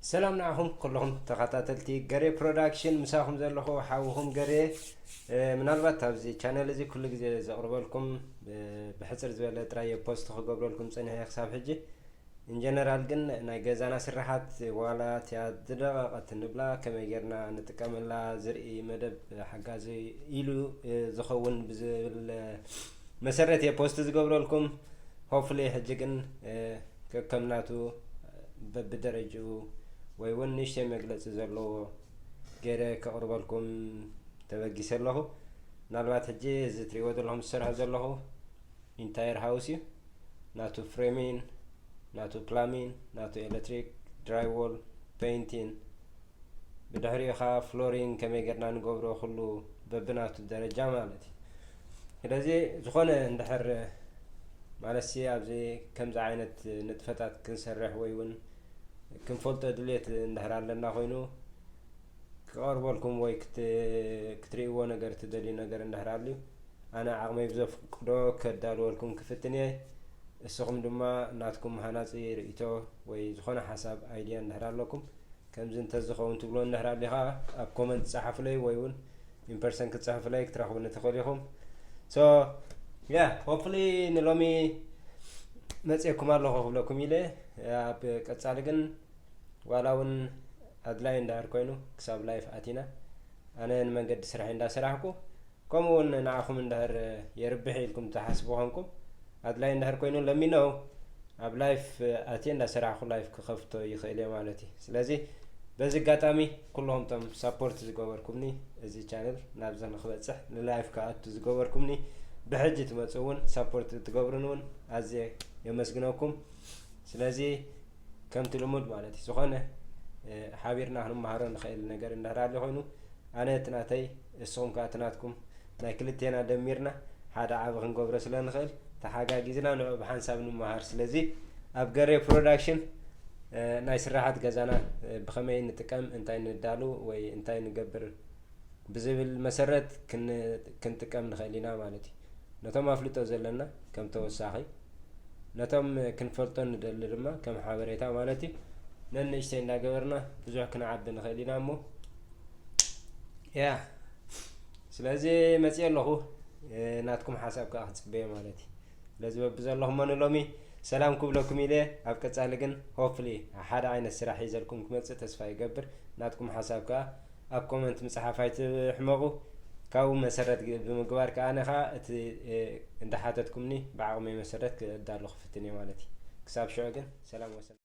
ሰላም ንዓኹም ኩልኹም ተኸታተልቲ ገሬ ፕሮዳክሽን፣ ምሳኹም ዘለኹ ሓውኹም ገሬ። ምናልባት ኣብዚ ቻነል እዚ ኩሉ ግዜ ዘቕርበልኩም ብሕፅር ዝበለ ጥራይ ፖስት ክገብረልኩም ፀኒሐ ክሳብ ሕጂ። ኢንጀነራል ግን ናይ ገዛና ስራሓት ዋላ እቲያ ዝደቐቐት ንብላ ከመይ ጌርና ንጥቀመላ ዝርኢ መደብ ሓጋዚ ኢሉ ዝኸውን ብዝብል መሰረት እየ ፖስት ዝገብረልኩም። ሆፍሊ ሕጂ ግን ከከምናቱ በብደረጅኡ ወይ እውን ንእሽተይ መግለፂ ዘለዎ ገይረ ከቕርበልኩም ተበጊሰ ኣለኹ። ምናልባት ሕጂ እዚ ትሪእዎ ዘለኹም ዝሰርሖ ዘለኹ ኢንታየር ሃውስ እዩ። ናቱ ፍሬሚን፣ ናቱ ፕላሚን፣ ናቱ ኤሌክትሪክ፣ ድራይዎል፣ ፔይንቲን፣ ብድሕሪኡ ኸዓ ፍሎሪን ከመይ ጌርና ንገብሮ ኩሉ በብናቱ ደረጃ ማለት እዩ። ስለዚ ዝኾነ እንድሕር ማለትሲ ኣብዚ ከምዚ ዓይነት ንጥፈታት ክንሰርሕ ወይ እውን ክንፈልጦ ድልየት እንድሕር ኣለና ኮይኑ ክቐርበልኩም ወይ ክትርእይዎ ነገር ትደልዩ ነገር እንድሕር ኣልዩ ኣነ ዓቕመይ ብዘፍቅዶ ከዳልወልኩም ክፍትን እየ። እስኹም ድማ ናትኩም ሃናፂ ርእይቶ ወይ ዝኾነ ሓሳብ ኣይድያ እንድሕር ኣለኩም ከምዚ እንተዝኸውን ትብሎ እንድሕር ኣሊኻ ኣብ ኮመንት ጸሓፉለይ ወይ እውን ኢንፐርሰን ክትጽሕፉለይ ክትረኽቡኒ ትኽእሉ ኢኹም። ሶ ያ ሆፕሊ ንሎሚ መፅየኩም ኣለኹ ክብለኩም ኢለ ኣብ ቀጻሊ ግን ዋላ እውን ኣድላይ እንድሕር ኮይኑ ክሳብ ላይፍ ኣቲና ኣነ ንመንገዲ ስራሕ እንዳሰራሕኩ ከምኡ እውን ንዓኹም እንድሕር የርብሕ ኢልኩም ትሓስቡ ኮንኩም ኣድላይ እንድሕር ኮይኑ ለሚኖ ኣብ ላይፍ ኣትየ እንዳሰራሕኩ ላይፍ ክኸፍቶ ይኽእል እየ ማለት እዩ። ስለዚ በዚ ኣጋጣሚ ኩልኹም ቶም ሳፖርት ዝገበርኩምኒ እዚ ቻነል ናብዚ ንክበፅሕ ንላይፍ ክኣቱ ዝገበርኩምኒ ብሕጂ ትመፁ እውን ሳፖርት ትገብሩን እውን ኣዝየ የመስግነኩም። ስለዚ ከምቲ ልሙድ ማለት እዩ ዝኾነ ሓቢርና ክንመሃሮ ንኽእል ነገር እንድሕር ኣሎ ኮይኑ ኣነ እቲ ናተይ እስኹም ከዓ እቲ ናትኩም ናይ ክልቴና ደሚርና ሓደ ዓቢ ክንገብሮ ስለ ንኽእል ተሓጋጊዝና ንዑ ብሓንሳብ ንመሃር። ስለዚ ኣብ ገሬ ፕሮዳክሽን ናይ ስራሓት ገዛና ብኸመይ ንጥቀም እንታይ ንዳሉ ወይ እንታይ ንገብር ብዝብል መሰረት ክንጥቀም ንኽእል ኢና ማለት እዩ። ነቶም ኣፍልጦ ዘለና ከም ተወሳኺ ነቶም ክንፈልጦ ንደሊ ድማ ከም ሓበሬታ ማለት እዩ። ነንእሽተይ እንዳገበርና ብዙሕ ክንዓቢ ንኽእል ኢና እሞ ያ ስለዚ መፅእ ኣለኹ ናትኩም ሓሳብ ከዓ ክፅበየ ማለት እዩ። ስለዚ በብዘለኹሞ ንሎሚ ሰላም ክብለኩም ኢለ ኣብ ቀፃሊ ግን ሆፕሊ ሓደ ዓይነት ስራሕ ሒዘልኩም ክመፅእ ተስፋ ይገብር። ናትኩም ሓሳብ ከዓ ኣብ ኮመንት ምፅሓፍ ኣይትሕመቑ። ካብኡ መሰረት ብምግባር ከዓ ኣነ ከዓ እቲ እንዳሓተትኩምኒ ብዓቕመይ መሰረት ክዳሎ ክፍትን እየ ማለት እዩ። ክሳብ ሽዑ ግን ሰላም ወሰላም።